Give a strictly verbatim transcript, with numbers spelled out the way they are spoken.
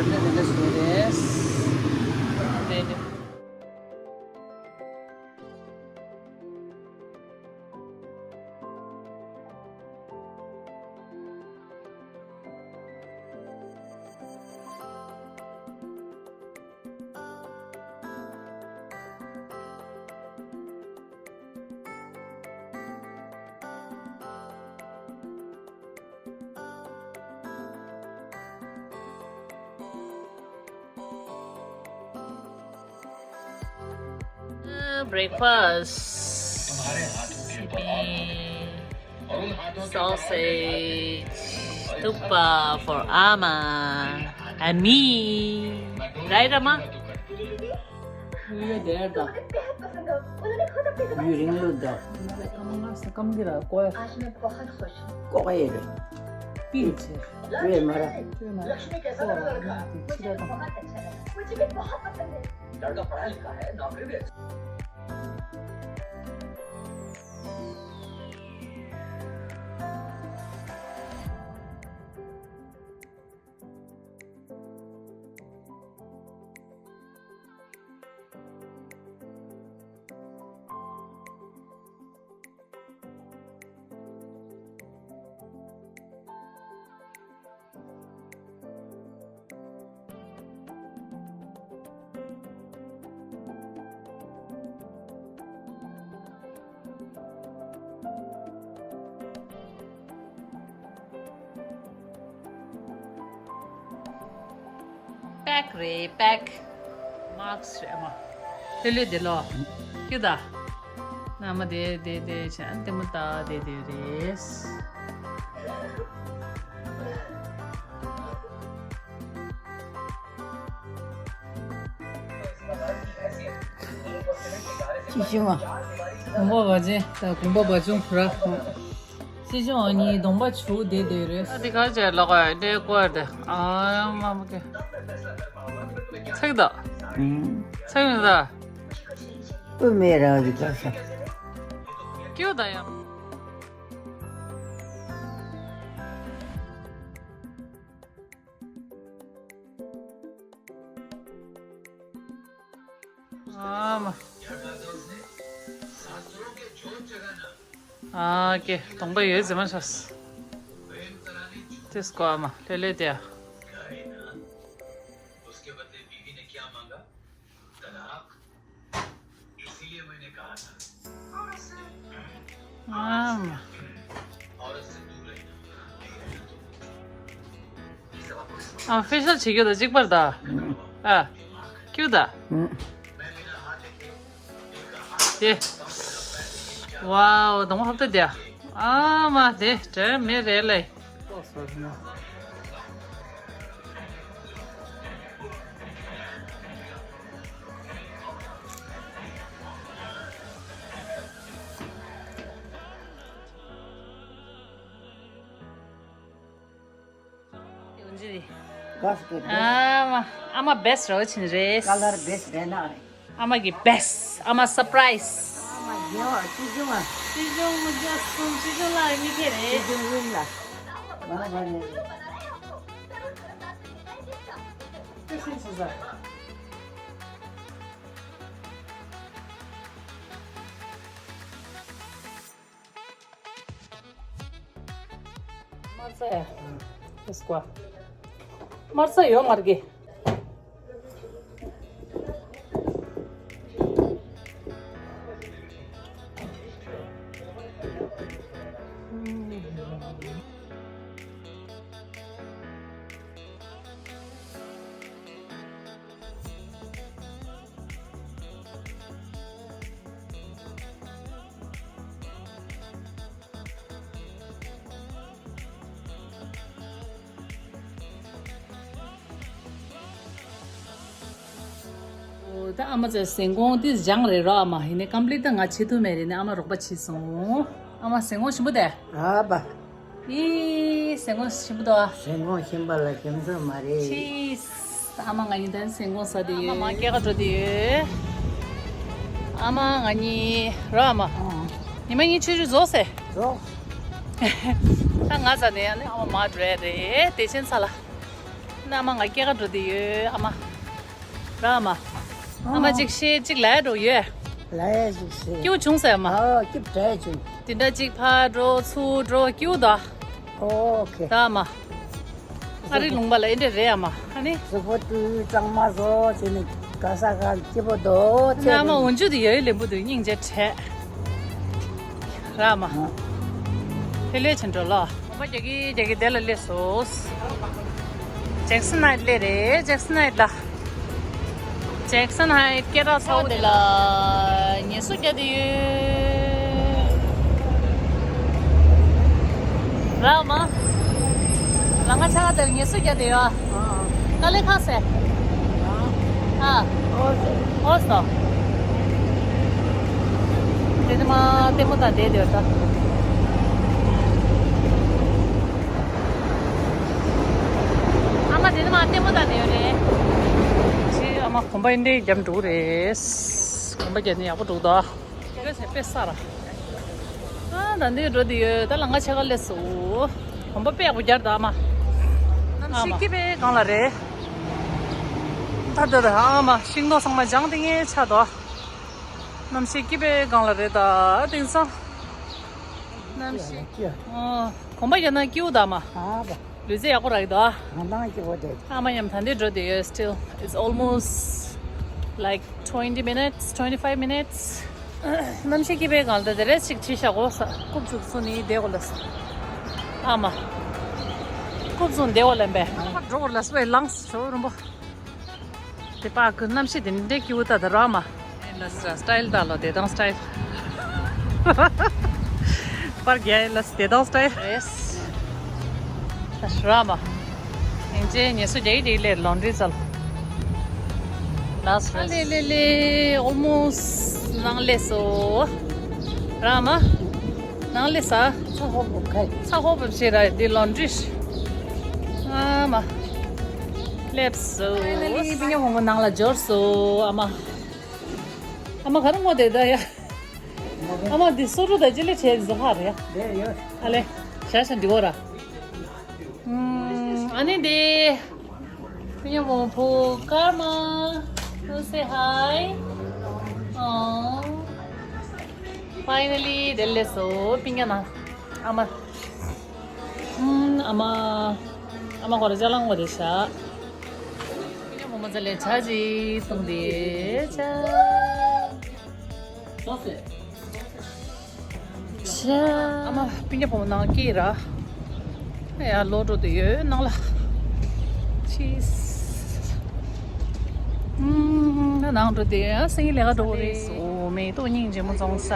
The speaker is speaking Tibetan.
འདི་འདི་འདྲ་ཞིག་རེད། དེ་ནི། Breakfast. Sausage. Thukpa for Ama and me. Right, Ama? པེག་རེད། པེག་མཱག་སི་རེད། ཨ་མ། ལྷོད་ལྷོད་བསྡད་ལོ། ཀྱུ་ད། ན་མ་དེ་དེ་དེ་བྱས་ན་ལྟད་མོ་ལྟ་བསྡད་དེ་རེད། ཅི་ཞིག་མ། གོམ་པ་བ་ཅན་དང་གོམ་པ་བ་ཆུང་ར། སྲིད་སྐྱོང་གཉིས་གདོང་པ་བྱུག་བསྡད་བསྡད་རེད། ཨ་དེ་ག་ཅེ་ལོག་ག་དེ་ཀོ་དེ་ཨ་མ་མ་ཀེ། ཚེག་ད། ཚེག་མི་ད། ཨུ་མེ་ར་བ་དེ་ག་ས། ཀྱུ་ད་ཡང་། ཨ་མ། ཨ་ཀེ་གདོང་པ་ཡོད་ཟེར་མ་ཤོག་ཏིས་ཀོ་ཨ་མ་ལྷོད་ལྷོད་དེ། ཨ་མ། ཨ་ཕེ་ཤལ་བྱེད་རྒྱུ་ད་གཅིག་པར་ད། ཨ། ཀྱུ་ད། དེ། ཝའོ་གདོང་པ་ཧབ་ད་དེ། ཨ་མ་དེ་དྲན་མེད་རེད་ལེ། ཡོང་ཅི་རེད། ག་ས་ག་ཨ་མ། ཨ་མ་བེ་སི་རོ་ཆིན་རེད། ཀ་ལར་བེ་སི་རེད་ན་རེད། ཨ་མ་གི་བེ་སི། ཨ་མ་སར་པ་རའི་སི། ཨ་མ་རྒྱལ་བ་སྲིད་སྐྱོང་ཨ། སྲིད་སྐྱོང་མི་རྒྱ་གསུམ་སྲིད་སྐྱོང་ལ་མི་ཁེ་རེད། སྲིད་སྐྱོང་ཡིན་ལ། ང་ལ་མ་རེད། ཏི་སིན་སི་ཟ། དམར་རྩྭ་ཡ། ཨེ་སྐོ། དམར་རྩྭ་ཡོད་མ་རེད་གི། ད་ཨ་མ་ཚོས་ཟན་གོང་དེ་སྦྱངས་རེད་རོ། ཨ་མ་ཡིན་ནའི་ཀམ་པི་ལིཊ་ད་ང་བྱེད་ཐུབ་མེད་རེད་ནས་ཨ་མ་རོགས་པ་བྱས་སོང་། ཨ་མ་ཟན་གོང་ཞིམ་པོ་དེ། ཨ་བ། ཨི། ཟན་གོང་ཞིམ་པོ་འདུག་ཨ། ཟན་གོང་ཞིམ་པ་ལ་ཞིམ་ཚོད་མ་རེད། ཆིས། ཨ་མ་ང་གཉིས་ད་ཟན་གོང་ཟ་དེ་ཡོད། ཨ་མ་མ་སྐྱེས་ཀ་འགྲོ་དེ་ཡོད། ཨ་མ་ང་གཉིས་རོ་ཨ་མ། ཨང་། ཉི་མ་གཉིས་ཆུ་ཆུ་རྫོགས་སེ། རྫོགས། ད་ང་ཟ་ནས་ཨ་ནི་ཨ་མ་མ་འགྲོ་ཡ་རེད་བདེ་ཆེན་ཚ་ལ། ཨ་མ་ང་སྐྱེལ་ག་འགྲོ་དེ་ཡོད་ཨ་མ། ར་ཨ་མ། ཨ་མ་ཨ། གཅིག་ཤེས་གཅིག་ལས་འགྲོ་ཡོད། ལས་གཅིག་ཤེས། སྐྱིད་པོ་བྱུང་ཟེར་ཨ་མ། ཨ་སྐྱིད་པོ་བྱུང་། དེ་འདྲ་གཅིག་ཕར་འགྲོ་ཚུར་འགྲོ་སྐྱིད་པོ་འདུག་ཨོ་ཁེ། ད་ཨ་མ། ཨ་རི་ལུང་པ་ལ་ཨེ་འདྲ་རེད་ཨ་མ། ཨ་ནི། གཟུགས་པོ་དུས་གཙང་མ་བཟོ་བྱས་ནས་ག་ས་ག་སྐྱིད་པོ་འདུག་ཨ་ནི་ཨ་མ་འོན་ཆུ་དེ་ཡ་ཡི་ལེན་པོ་དུ་སྙིང་རྗེ་བྲལ། ར་ཨ་མ། ཨ། ལྷོད་ལྷོད་བྱས་འགྲོ་ལོ། གོམ་པ་རྒྱག་གི་རྒྱག་གི་དེ་ལ་སླེབས་སོ། ཇེག་སན་ཧའེཊ་སླེབས་རེད། ཇེག་སན་ཧའེཊ་ལ། ཇེག་སན་ཧའེཊ་སྐད་གྲགས་ཚ་བོ་དེ་ལ་ངལ་གསོ་རྒྱག་དེ་ཡོད། ར་ཨ་མ། ལམ་ཁ་ཆག་དེར་ངལ་གསོ་རྒྱག་དེ་ཡོད། ཨ། དཀའ་ལས་ཁག་སེ། ཨ། ཨོ་སོ། དེ་ནི་མ་ལྟད་མོ་དང་བསྡད་དེ་ཡོད་ད། ཨ་མ་དེ་ནི་མ་ལྟད་མོ་དང་བསྡད་ཡོད་རེད། ཅེ་ཨ་མ་གོམ་པ་འདི་རྒྱབ་འགྲོ་རེད། གོམ་པ་རྒྱབ་ནི་ཡག་པོ་འགྲོ་ད། དེ་ག་ཚད་དཔེ་ས་ར། ཨ་ད་འདི་འགྲོ་དེ་ཡོད་ད། ལམ་ཁ་ཆེ་ག་སླེབས་སོ། གོམ་པ་དཔེ་ཡག་པོ་རྒྱབ་ད་ཨ་མ། གནམ་གཤིས་ཨ་མ། སྐྱིད་པའི་སྒང་ལ་རེད། ད་ད་ད་ཨ་མ་ཤིང་ཏོག་ཚང་མ་ལྗང་ཏིང་ངེ་ཆགས་འདུག་གནམ་གཤིས་སྐྱིད་པའི་སྒང་ལ་རེད་ད་དེང་སང་། གནམ་གཤིས། ཨོ། གོམ་པ་རྒྱབ་ན་སྐྱིད་པོ་ད་ཨ་མ། ཨ་བ། ལུས་རྩལ་ཡག་པོ་རག་གི་འདུག་ཨ། ང་དང་སྐྱིད་པོ་རེད། ཨ་མ་མཉམ་ད་འདི་འགྲོ་དེ་ཡོད། Still it's almost like twenty minutes, twenty-five minutes. གནམ་གཤིས་སྐྱིད་པའི་སྒང་ལ་ད་དེ་རེས་ཅིག་བྲིས་བཞག་གོ་ས། རྐུབ་བཙུགས་སོང་ནི་བསྡད་གོ་ལ་ས། ཨ་མ། རྐུབ་བཙུགས་བསྡད་གོ་ལ་བས། འགྲོ་གོ་ལ་ས་བས་ལངས་ཤོག་རིན་པོ། དེ་པ་ཀུ་གནམ་གཤིས་དེ་འདྲའི་སྐྱིད་པོ་ད་ད་ར་མ། ལ་ས་སི་ཊའིལ་ད་ལོ་བདེ་ཐང་སི་ཊའིལ། པར་རྒྱག་ལ་སི་བདེ་ཐང་སི་ཊའིལ་རེད། ད་ར་མ། ཡིན་ཅེ་ངལ་གསོ་རྒྱག་གི་རེད་ལས་ལོན་ཌི་རི་ཙལ། ལ་སི་རེད། ལེ་ལེ་ལེ་ཨོལ་མོ་སི་ནང་སླེབས་སོ། ར་མ། ནང་སླེབས་ས། ཚ་ཧོབ་ཧོབ་ཁ། ཚ་ཧོབ་ཧོབ་བྱེད་ར་འདི་ལོན་ཌི་རི། ཨ་མ། སླེབས་སོ། ཕའི་ནལ་ལི་སྤུན་ཀྱག་བུ་མོ་ནང་ལ་འབྱོར་སོ་ཨ་མ། ཨ་མ་ག་རེ་ངོ་དེ་ད་ཡ། ཨ་མ་འདི་སོ་རུ་ད་ཅི་ལེ་བྱས་འདི་ཚོ་ཧ་རེད་ཡ། དེ་ཡོད། ཨ་ལེ། ཤ་ཤ་འདི་གོ་ར། ཨུམ། ཨ་ནི་དེ། སྤུན་ཀྱག་བུ་མོ་བུ་ཀར་མ། Come say hi. Oh. Finally དེ་སླེབས་སོ་སྤུན་ཀྱག་ནང་། ཨ་མ། ཨུམ། ཨ་མ། ཨ་མ་ཁོ་ར་ཅ་ལག་ངོ་དེ་ཤ། སྤུན་ཀྱག་བུ་མོ་ཚ་ལས་ཇ་ཅིག་བཏུང་དེ་ཇ། ཇ། ཨ་མ་སྤུན་ཀྱག་བུ་མོ་ནང་སྐྱེས་ར། ཡ་ལོ་འགྲོ་དུ་ཡོད་ནང་ལ། ཆིས། ཨུམ། ནང་འགྲོ་དེ་ཡ་སེང་གེ་ལས་ཀ་འགྲོ་གི་རེད། ཨོ་མེ་ཏོག་སྙིང་རྗེ་མོ་བཙོང་ས།